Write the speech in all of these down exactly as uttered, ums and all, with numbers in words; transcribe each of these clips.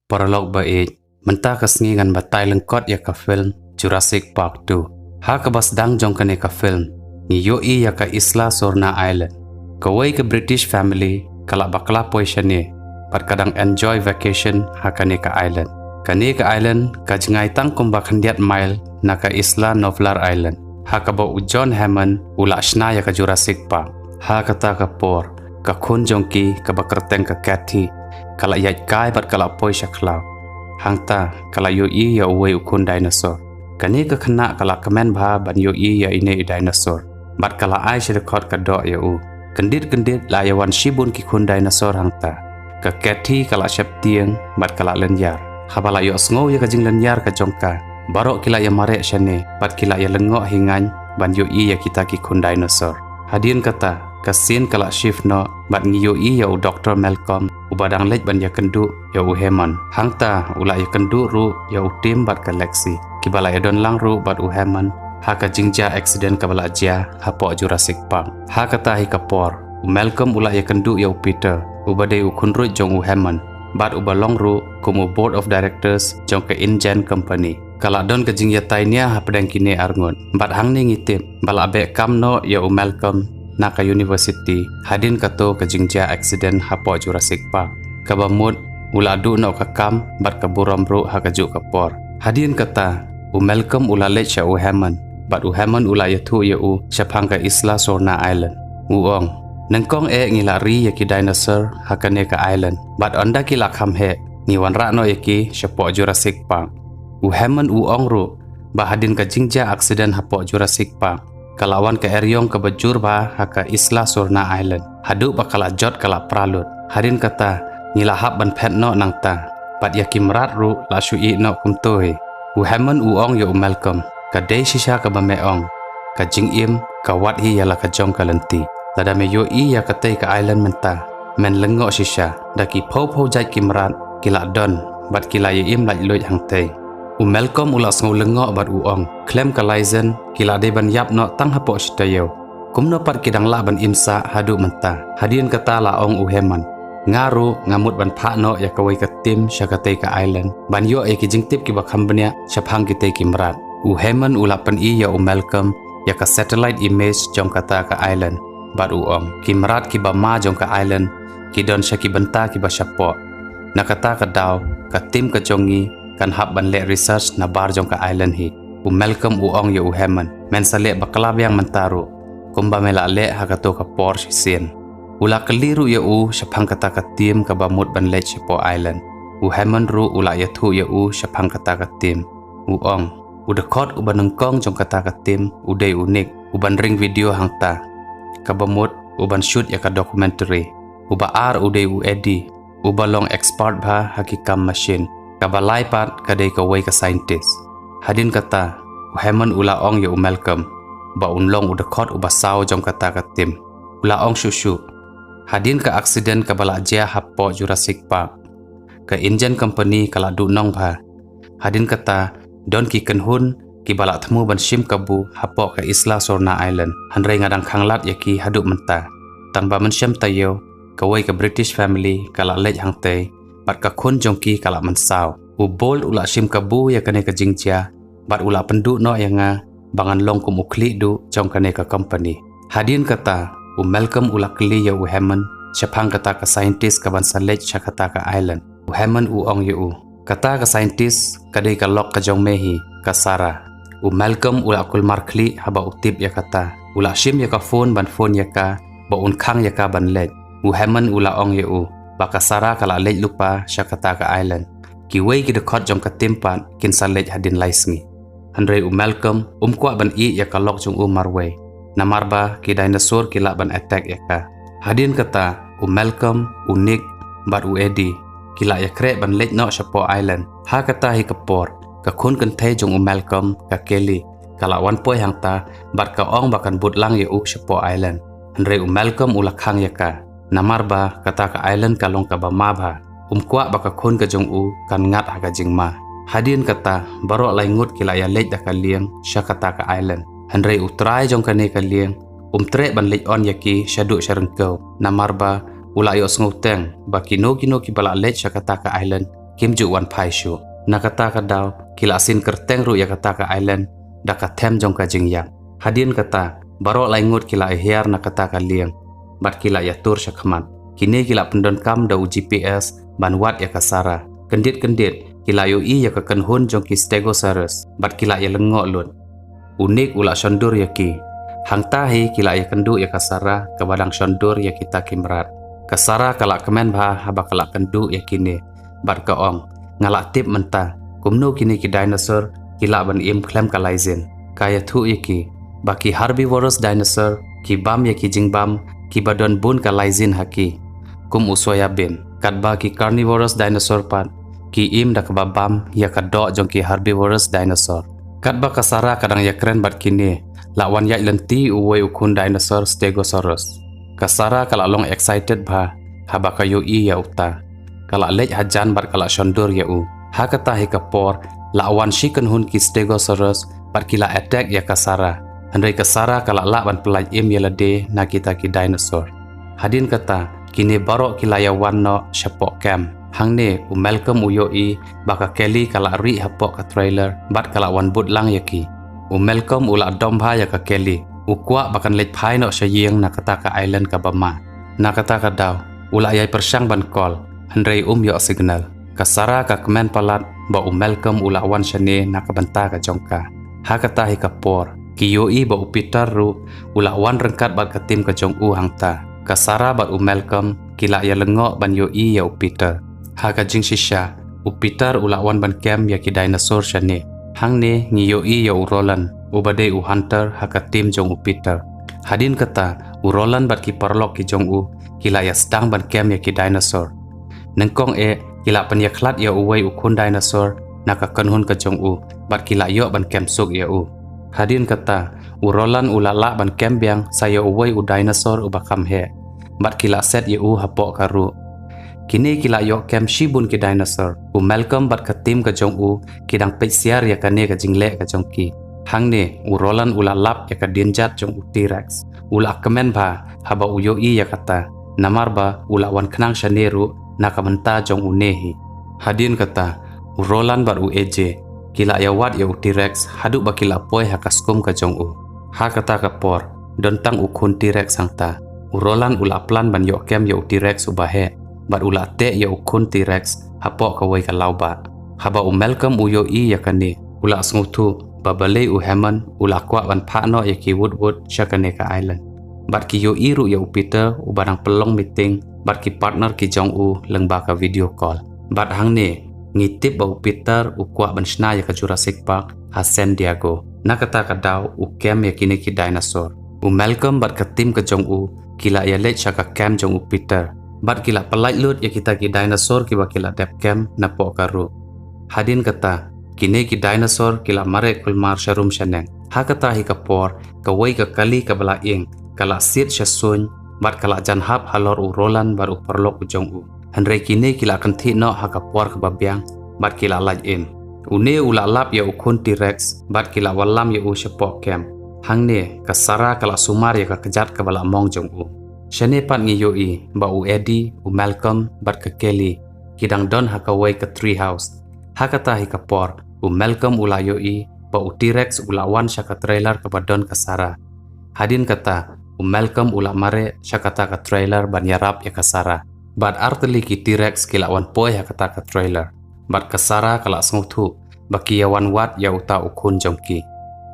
Paralok ba ïeit, mynta ka sngi ngan batai lyngkot ïa ka film Jurassic Park two. Ha kaba sdang jong kane ka film, ngi ïohi ïa ka Isla Sorna Island. Kawei ka British family ka la bakla poi shane bad ka dang enjoy vacation ha kane ka island. Kane ka island ka jngai tang kumba khyndiat mile na ka Isla Nublar Island, ha kaba u John Hammond u la shna ïa ka Jurassic Park. Ha kata ka por, ka khun jong ki kaba kyrteng ka Kathy ka la ïaid kai bad ka la poi sha khlaw. Hangta ka la ïohi ïa uwei u khun dinosaur. Kane ka khynnah ka la kmen bha ban ïohi ïa ine i dinosaur bad ka la ai sha dkhot ka doh ïa u. Kyndit kyndit la ïa wan shibun ki khun dinosaur hangta. Ka Kathy ka la sheptieng bad ka la lynñiar. Haba la ïohsngew ïa ka jinglynñiar ka jong ka, baroh ki la ïa mareh shane bad ki la ïa lyngngoh hi ngaiñ ban ïohi ïa kita ki khun dinosaur. Hadien kata, ka scene ka la shift noh bad ngi ïohi ïa u Doktor Malcolm uba dang leit ban ïakynduh ïa u Hammond. Hangta u la ïakynduh ruh ïa u Tim bad ka Lexi, kiba la ïadon lang ruh bad u Hammond ha ka jingjia accident kaba la jia hapoh Jurassic Park. Ha kata hi ka por, u Malcolm u la ïakynduh ïa u Peter, uba dei u khunruit jong u Hammond bad uba long ruh kum u board of directors jong ka InGen Company. Ka la don ka jingïatai nia hapdeng kine arngut bad hangne ngi tip ba la beh kam noh ïa u Malcolm na ka university hadien kato ka jingjia accident hapoh Jurassic Park, kaba mut u la duh noh ka kam bad ka burom ruh ha kajuh ka por. Hadien kata, u Malcolm u la leit sha u Hammond bad u Hammond u la ïathuh ïa u shaphang ka Isla Sorna Island. U ong, nyngkong eh ngi la ri ïa ki dinosaur ha kane ka island bad ynda ki la kham heh, ngi wanrah noh ïa ki shapoh Jurassic Park. U Hammond u ong ruh ba hadien ka jingjia accident hapoh Jurassic Park, ka la wan ka eriong kaba jur bha ha ka Isla Sorna Island haduh ba ka la jot ka la pra lut. Hadien kata, ngi la hap ban phet noh nangta bad ïa ki mrad ruh la shu ïeh noh kumto hi. U Hammond u ong ïa u Malcolm, ka dei shisha kaba me ong, ka jingim ka wad hi ïa la ka jong ka lynti. Lada me ïohi ïa katei ka island mynta, men lyngngoh shisha, da ki phew phew jait ki mrad ki la don bad ki la ïa im laitluid hangtei. U Malcolm u la sngew lyngngoh bad u ong, khlem ka laizen ki la dei ban ïap noh tang hapoh shi taïew. Kumno pat ki dang lah ban im sah haduh mynta? Hadien kata la ong u Hammond, nga ruh nga mut ban phah noh ïa kawei ka team sha katei ka island ban ïoh ïa ki jingtip kiba kham bniah shaphang kitei ki mrad. U Hammond u la pyni ïa u Malcolm ïa ka satellite image jong kata ka island bad u ong, ki mrad kiba ma jong ka island ki don sha ki bynta kiba shapoh. Na kata ka daw, ka team ka jong ngi kan hap ban leh research na bar jong ka island hi. U Malcolm u ong ïa u Hammond, men sa leh bakla biang mynta ruh, kumba me la leh ha kato ka por shisien. U la kylli ruh ïa u shaphang kata ka team kaba mut ban leit shapoh island. U Hammond ruh u la ïathuh ïa u shaphang kata ka team. U ong, u dkhot uba nyngkong jong kata ka team u dei u Nick, uban ring video hangta, kaba mut uban shoot ïa ka documentary. Uba ar u dei u Eddie, uba long expert bha ha ki kam machine. Kaba lai pat ka dei kawei ka scientist. Hadien kata, u Hammond u la ong ïa u Malcolm ba un long u dkhot uba saw jong kata ka team. U la ong shuh shuh, hadien ka accident kaba la jia hapoh Jurassic Park, ka InGen Company ka la duh nong bha. Hadien kata, don ki kynhun kiba la thmu ban shim kabu hapoh ka Isla Sorna Island. Hynrei nga dang khanglad ïa ki haduh mynta. Tang ba mynshem taïew, kawei ka British family ka la leit hangtei bad ka khun jong ki ka la mynsaw. U Bolt u la shim kabu ïa kane ka jingjia bad u la pynduh noh ïa nga ba ngan long kum u khlieh duh jong kane ka company. Hadien kata, u Malcolm u la kylli ïa u Hammond shaphang kata ka scientist kaban sa leit sha kata ka island. U Hammond u ong ïa u, kata ka scientist ka dei ka lok ka jong me hi, ka Sarah. U Malcolm u la kulmar khlieh haba u tip ïa kata. U la shim ïa ka phone ban phone ïa ka ba un khang ïa ka ban leit. U Hammond u la ong ïa u ba ka Sarah ka la leit lypa sha kata ka island. Kiwei ki dkhot jong ka team pat kin sa leit hadien lai sngi. Hynrei u Malcolm um kwah ban ïeh ïa ka lok jong u marwei, namar ba ki dinosaur ki lah ban attack ïa ka. Hadien kata, u Malcolm, u Nick bad u Eddie ki la ïakhreh ban leit noh shapoh island. Ha kata hi ka por, ka khun kynthei jong u Malcolm, ka Kelly, ka la wan poi hangta bad ka ong ba kan bud lang ïa u shapoh island. Hynrei u Malcolm u la khang ïa ka, namar ba kata ka island ka long kaba ma bha. Um kwah ba ka khun ka jong u kan ngat ha ka jingma. Hadien kata, baroh lai ngut ki la ïaleit da ka lieng sha kata ka island. Hynrei u trai jong kane ka lieng um treh ban leit on ïa ki shaduh sha ryngkew, namar ba u la ïohsngew teng ba kino kino kiba la leit sha kata ka island kim ju wan phai shuh. Na kata ka daw, ki la sien kyrteng ruh ïa kata ka island da ka them jong ka jingïap. Hadien kata, baroh lai ngut ki la hiar na kata ka lieng bad ki la ïatur shakhmat. Kine ki la pyndonkam da u G P S ban wad ïa ka Sarah. Kyndit kyndit, ki la ïohi ïa ka kynhun jong ki Stegosaurus bad ki la ïalyngngoh lut. U Nick u la shondur ïa ki. Hangta hi ki la ïakynduh ïa ka Sarah kaba dang shondur ïa kita ki mrad. Ka Sarah ka la kmen bha haba ka la kynduh ïa kine bad ka ong, nga la tip mynta kumno kine ki dinosaur ki lah ban im khlem ka laisin. Ka ïathuh ïa ki ba ki herbivorous dinosaur ki bam ïa ki jingbam kiba don bun ka laisin ha ki, kum u soya bean. Katba ki carnivorous dinosaur pat ki im da kaba bam ïa ka doh jong ki herbivorous dinosaur. Katba ka Sarah ka dang ïakren bad kine, la wan ïaid lynti uwei u khun dinosaur Stegosaurus. Ka Sarah ka la long excited bha haba ka ïohi ïa uta. Ka la leit hajan bad ka la shondur ïa u. Ha kata hi ka por, la wan shi kynhun ki Stegosaurus bad ki la attack ïa ka Sarah. Hynrei ka Sarah ka la lah ban pyllait im ïa lade na kita ki dinosaur. Hadien kata, kine baroh ki la ïawan noh shapoh camp. Hangne, u Malcolm u ïohi ba ka Kelly ka la rieh hapoh ka trailer bad ka la wan bud lang ïa ki. U Malcolm u la dom bha ïa ka Kelly. U kwah ba kan leit phai noh sha ïing na kata ka island kaba ma. Na kata ka daw, u la ïai pyrshang ban call, hynrei um ïoh signal. Ka Sarah ka kmen palat ba u Malcolm u la wan shane na ka bynta ka jong ka. Ha kata hi ka por, ki ïohi ba u Peter ruh u la wan ryngkat bad ka team ka jong u hangta. Ka Sarah bad u Malcolm ki la ïalyngngoh ban ïohi ïa u Peter. Ha ka jingshisha, u Peter u la wan ban kem ïa ki dinosaur shane. Hangne ngi ïohi ïa u Roland, uba dei u hunter ha ka team jong u Peter. Hadien kata, u Roland bad ki paralok ki jong u ki la ïa sdang ban kem ïa ki dinosaur. Nyngkong eh, ki la pynïakhlad ïa uwei u khun dinosaur na ka kynhun ka jong u bad ki la ïoh ban kem suk ïa u. Hadien kata, u Roland u la lah ban kem biang sa ïa uwei u dinosaur uba kham heh bad ki la set ïa u hapoh ka ruh. Kine ki la ïoh kem shibun ki dinosaur. U Malcolm bad ka team ka jong u ki dang peit siar ïa kane ka jingleh ka jong ki. Hangne, u Roland u la lap ïa ka dienjat jong u T-Rex. U la kmen bha haba u ïohi ïa kata, namar ba u la wan khnang shane ruh na ka bynta jong une hi. Hadien kata, u Roland bad u A J ki la ïawad ïa u T-Rex haduh ba ki la poi ha ka skum ka jong u. Ha kata ka por, don tang u khun T-Rex hangta. U Roland u la plan ban ïoh kem ïa u T-Rex uba heh bad u la teh ïa u khun T-Rex hapoh kawei ka lawbah. Haba u Malcolm u ïohi ïa kane, u la sngewthuh ba balei u Hammond u la kwah ban phah noh ïa ki wut wut sha kane ka island. Bad ki ïohi ruh ïa u Peter uba dang pynlong meeting bad ki partner ki jong u lyngba ka video call. Bad hangne, ngi tip ba u Peter u kwah ban shna ïa ka Jurassic Park ha San Diego. Na kata ka daw u kem ïa kine ki dinosaur. U Malcolm bad ka team ka jong u ki la ïaleit sha ka camp jong u Peter bad ki la pyllait lut ïa kita ki dinosaur kiba ki la dep kem napoh ka ruh. Hadien kata, kine ki dinosaur ki la mareh kulmar sharum shaneng. Ha kata hi ka por, kawei ka kali kaba la ing ka la siat sha suiñ bad ka la jan hap halor u Roland bad u paralok u jong u. Hynrei kine ki la kynthih noh ha ka por kaba biang bad ki la lait im. Une u la lap ïa u khun T-Rex bad ki la wallam ïa u shapoh camp. Hangne, ka Sarah ka la sumar ïa ka kjat kaba la mong jong u. Shane pat ngi ïohi ba u Eddie, u Malcolm bad ka Kelly ki dang don ha kawei ka tree house. Ha kata hi ka por, u Malcolm u la ïohi ba u T-Rex u la wan sha ka trailer kaba don ka Sarah. Hadien kata, u Malcolm u la mareh sha kata ka trailer ban ïarap ïa ka Sarah. Bad artylli ki T-Rex ki la wan poi ha kata ka trailer. Bad ka Sarah ka la sngewthuh ba ki ïawan wad ïa uta u khun jong ki.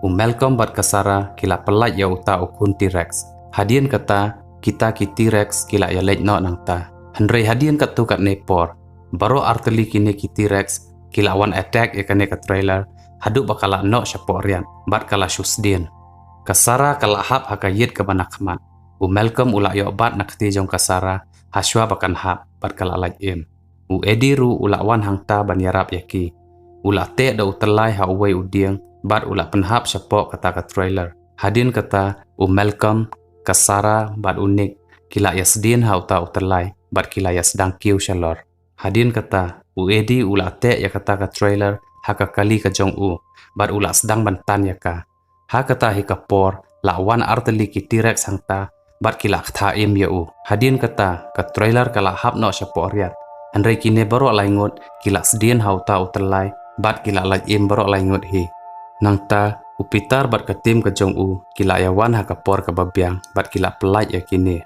U Malcolm bad ka Sarah ki la pyllait ïa uta u khun T-Rex. Hadien kata, kita ki T-Rex ki la ïaleit noh nangta. Hynrei hadien katto katne por, baroh artylli kine ki T-Rex ki la wan attack ïa kane ka trailer haduh ba ka la noh shapoh riat bad ka la shu sdien. Ka Sarah ka la hap ha ka ïit kaba na khmat. U Malcolm u la ïoh bat na kti jong ka Sarah hashwa ba kan hap bad ka la lait im. U Eddie ruh u la wan hangta ban ïarap ïa ki. U la teh da u tyllai ha uwei u dieng bad u la pynhap shapoh kata ka trailer. Hadien kata, u Malcolm, ka Sarah bad u Nick ki la ïa sdien ha uta u tyllai bad ki la ïa sdang kiew shalor. Hadien kata, u Eddie u la teh ïa kata ka trailer ha ka kali ka jong u bad u la sdang ban tan ïa ka. Ha kata hi ka por, la wan artylli ki T-Rex hangta bad ki la ktha im ïa u. Hadien kata, ka trailer ka la hap noh shapoh riat. Hynrei kine baroh lai ngut ki la sdien ha uta u tyllai bad ki la lait im baroh lai ngut hi. Nangta u Peter bad ka tim ka jong u ki la ïa wan ha ka por kaba biang bad ki la pyllait ïa kine.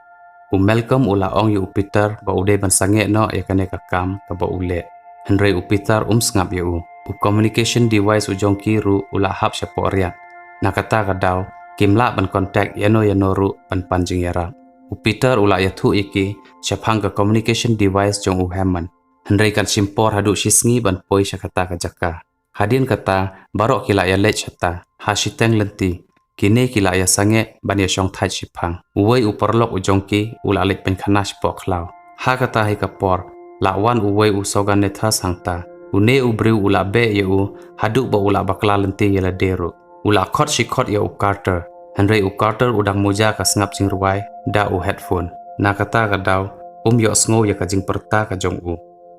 U Malcolm u la ong ïa u Peter ba u dei ban sangeh noh ïa kane ka kam kaba u leh. Hynrei u Peter um sngap ïa u. U communication device u jong ki ruh u la hap shapoh riat. Na kata ka daw kim lah ban contact ïano ïano ruh ban pan jingïarap. U Peter u la ïathuh ïa ki shaphang ka communication device jong u Hammond. Hynrei kan shim por haduh shi sngi ban poi sha kata ka jaka. Hadien kata baroh ki la ïa leit shata ha shiteng lynti. Kine ki la ïa sangeh ban ïa shong thait shiphang. Uwei u paralok u jong ki u la leit pynkhana shapoh khlaw. Ha kata hi ka por la wan uwei u Soganethus hangta. Une u briew u la beh ïa u haduh ba u la bakla lynti ïa lade ruh. U la khot shi khot ïa u Carter. Hynrei u Carter u dang muja ka sngap jingrwai da u headphone. Na kata ka daw um ïohsngew ïa ka jingpyrta ka jong u.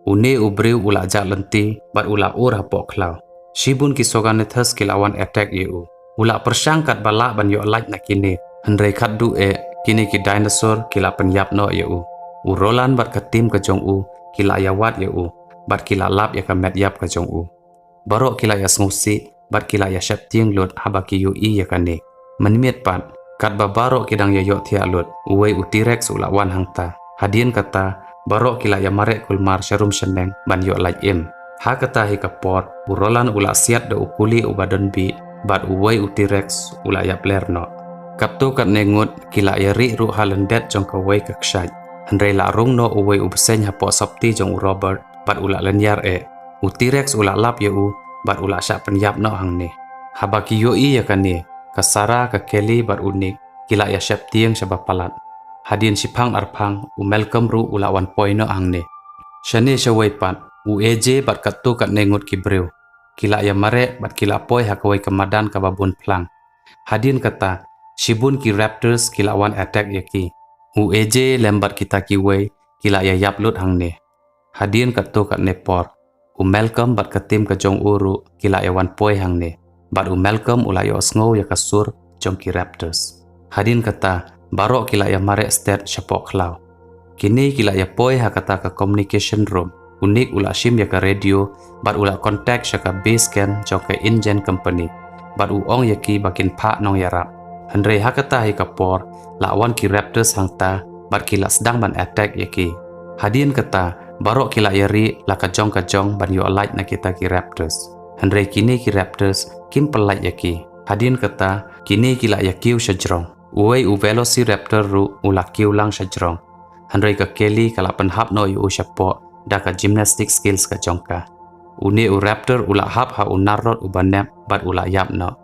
Une u briew u la jah lynti bad u la ur hapoh khlaw. Shibun ki Soganethus ki la wan attack ïa u. U la pyrshang katba lah ban ïoh lait na kine. Hynrei khatduh eh kine ki dinosaur ki la pynïap noh ïa u. U Roland bad ka tim ka jong u ki la ïa wad ïa u bad ki la lap ïa ka met ïap ka jong u. Baroh ki la ïa sngewsih bad ki la ïa sheptieng lut haba ki ïohi ïa kane. Mynmiet pat katba baroh ki dang ïa ïohthiah lut, uwei u T-Rex u la wan hangta. Hadien kata baroh ki la ïa mareh kulmar sharum shaneng ban ïoh lait im. Ha kata hi ka por u Roland u la siat da u kuli uba don bih bad uwei u T-Rex u la ïapler noh. Katto katne ngut ki la ïa rieh ruh ha lyndet jong kawei ka kshaid. Hynrei la rung noh uwei u bseiñ hapoh sopti jong u Robert bad u la lynñiar eh. U T-Rex u la lap ïa u bad u la shah pynïap noh hangne. Haba ki ïohi ïa kane ka Sarah, ka Kelly bad u Nick ki la ïa sheptieng shaba palat. Hadien shiphang arphang u Malcolm ruh u la wan poi noh hangne. Shane shawei pat u A J bad katto katne ngut ki briew ki la ïa mareh bad ki la poi ha kawei ka madan kaba bun phlang. Hadien kata shibun ki raptors ki la wan attack ïa ki. U A J lem bad kita kiwei ki la ïa ïap lut hangne. Hadien katto katne por u Malcolm bad ka tim ka jong u ruh ki la ïa wan poi hangne. Bad u Malcolm u la ïohsngew ïa ka sur jong ki raptors. Hadien kata baroh ki la ïa mareh stet shapoh khlaw. Kine ki la ïa poi ha kata ka communication room. U Nick u la shim ïa ka radio bad u la contact sha ka base camp jong ka InGen company. Bad u ong ïa ki ba kin phah nongïarap. Hynrei ha kata hi ka por la wan ki raptors hangta bad ki la sdang ban attack ïa ki. Hadien kata baroh ki la ïa rieh la ka jong ka jong ban ïoh lait na kita ki raptors. Hynrei kine ki raptors kim pyllait ïa ki. Hadien kata kine ki la ïa kiew shajrong. Uwei u velociraptor ruh u la kiew lang shajrong. Hynrei ka Kelly ka la pynhap noh ïa u shapoh da ka gymnastic skills ka jong ka. Une u raptor u la hap ha u narrot uba nep bad u la ïap noh.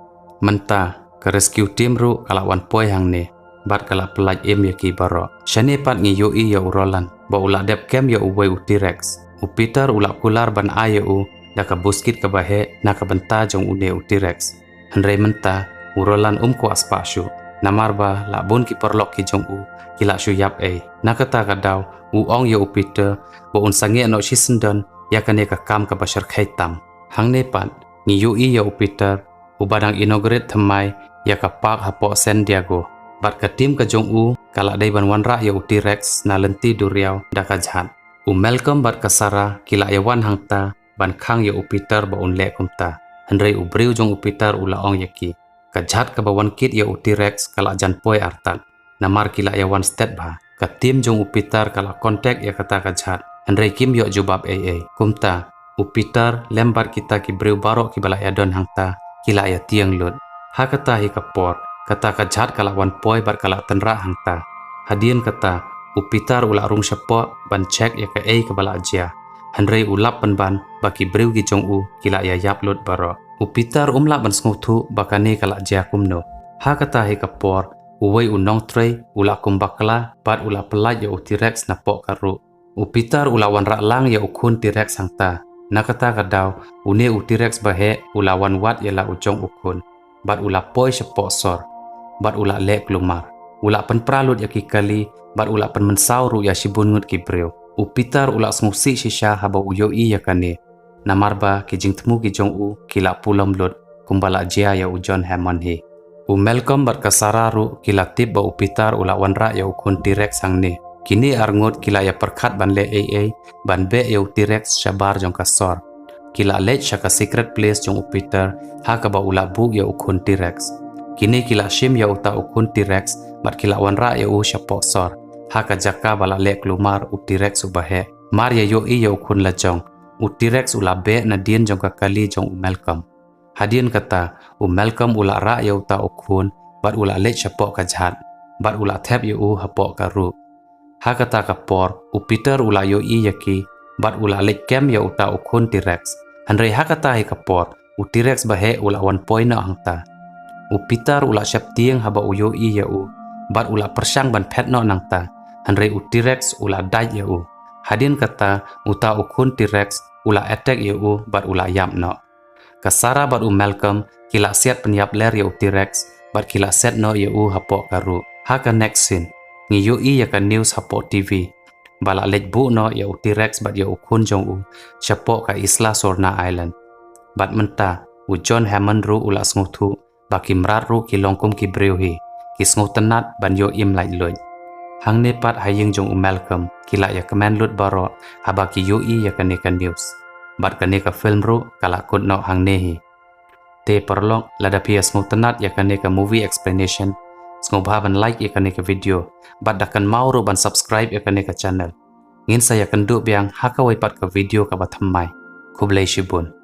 Mynta ka rescue team ruh ka la wan poi hangne bad ka la pyllait im ïa ki baroh. Shane pat ngi ïohi ïa u Roland ba u la dep kem ïa uwei u T-Rex. U Peter u la kular ban ai ïa u da ka buskit kaba heh na ka bynta jong une u T-Rex. Hynrei mynta u Roland um kwah spah shuh namar ba la bun ki paralok ki jong u ki la shu ïap ei. Na kata ka daw u ong ïa u Peter ba un sangeh noh shisyndon ïa kane ka kam kaba shyrkhei tam. Hangne pat ngi ïohi ïa u Peter uba dang inaugurate thymmai ïa ka park hapoh San Diego. Bad ka tim ka jong u ka la dei ban wanrah ïa u T-Rex na lynti duriaw da ka jhat. U Malcolm bad ka Sarah ki la ïa wan hangta ban khang ïa u Peter ba un leh kumta. Hynrei u briew jong u Peter u la ong ïa ki, ka jhat kaba wan kit ïa u T-Rex ka la jan poi artat. Namar ki la ïa wan stet bha. Ka tim jong u Peter ka la contact ïa kata ka jhat. Hynrei kim ïoh jubab ei ei. Kumta u Peter lem bad kita ki briew baroh kiba la ïa don hangta ki la ïa tieng lut. Ha kata hi ka por kata ka jhat ka la wan poi bad ka la tynrah hangta. Hadien kata u Peter u la rung shapoh ban check ïa kaei kaba la jia. Hynrei u lap pynban ba ki briew ki jong u ki la ïa ïap lut baroh. U Peter um lah ban sngewthuh ba kane ka la jia kumno. Ha kata hi ka por uwei u nongtrei u la kum bakla bad u la pyllait ïa u T-Rex napoh ka ruh. U Peter u la wanrah lang ïa u khun T-Rex hangta. Na kata ka daw une u T-Rex ba heh u la wan wad ïa la u jong u khun bad u la poi shapoh sor bad u la leh klumar. U la pynpra lut ïa ki kali bad u la pynmynsaw ruh ïa shibun ngut ki briew. U Peter u la sngewsih shisha haba u ïohi ïa kane. Namar ba ki jingthmu ki jong u ki la pulom lut kumba la jia ïa u John Hammond hi. U Malcolm bad ka Sarah ruh ki la tip ba u Peter u la wanrah ïa u khun T-Rex hangne. Kine arngut ki la ïa pyrkhat ban leh ei ei ban beh ïa u T-Rex shabar jong ka sor. Ki la leit sha ka secret place jong u Peter ha kaba u la buh ïa u khun T-Rex. Kine ki la shim ïa uta u khun T-Rex bad ki la wanrah ïa u shapoh sor ha ka jaka ba la leh kulmar u T-Rex uba heh. Mar ïa ïohi ïa u khun lajong, u T-Rex u la beh nadien jong ka kali jong u Malcolm. Hadien kata, u Malcolm u la rah ïa uta u khun bad u la leit shapoh ka jhat bad u la thep ïa u hapoh ka ruh. Ha kata ka por, u Peter u la ïohi ïa ki bad u la leit kem ïa uta u khun T-Rex. Hynrei ha kata hi ka por, u T-Rex ba heh u la wan poi noh hangta. U Peter u la sheptieng haba u ïohi ïa u bad u la pyrshang ban phet noh nangta. Hynrei u T-Rex u la dait ïa u. Hadien kata, uta u khun T-Rex u la attack ïa u bad u la ïap noh. Ka Sarah bad u Malcolm ki la siat pynïap ler ïa u T-Rex bad ki la set noh ïa u hapoh ka ruh. Ha ka next scene, ngi ïohi ïa ka news hapoh T V ba la leit buh noh ïa u T-Rex bad ïa u khun jong u shapoh ka Isla Sorna Island. Bad mynta, u John Hammond ruh u la sngewthuh ba ki mrad ruh ki long kum ki briew hi, ki sngewtynnat ban ïoh im laitluid. Hangne pat ha ïing jong u Malcolm, ki la ïa kmen lut baroh haba ki ïohi ïa kane ka news. Bad kane ka film ruh ka la kut noh hangne hi. Te paralok, lada phi ïa sngewtynnat ïa kane ka movie explanation, sngewbha ban like ïa kane ka video bad da kynmaw ruh ban subscribe ïa kane ka channel. Ngin sa ïa kynduh biang ha kawei pat ka video kaba thymmai. Khublei shibun.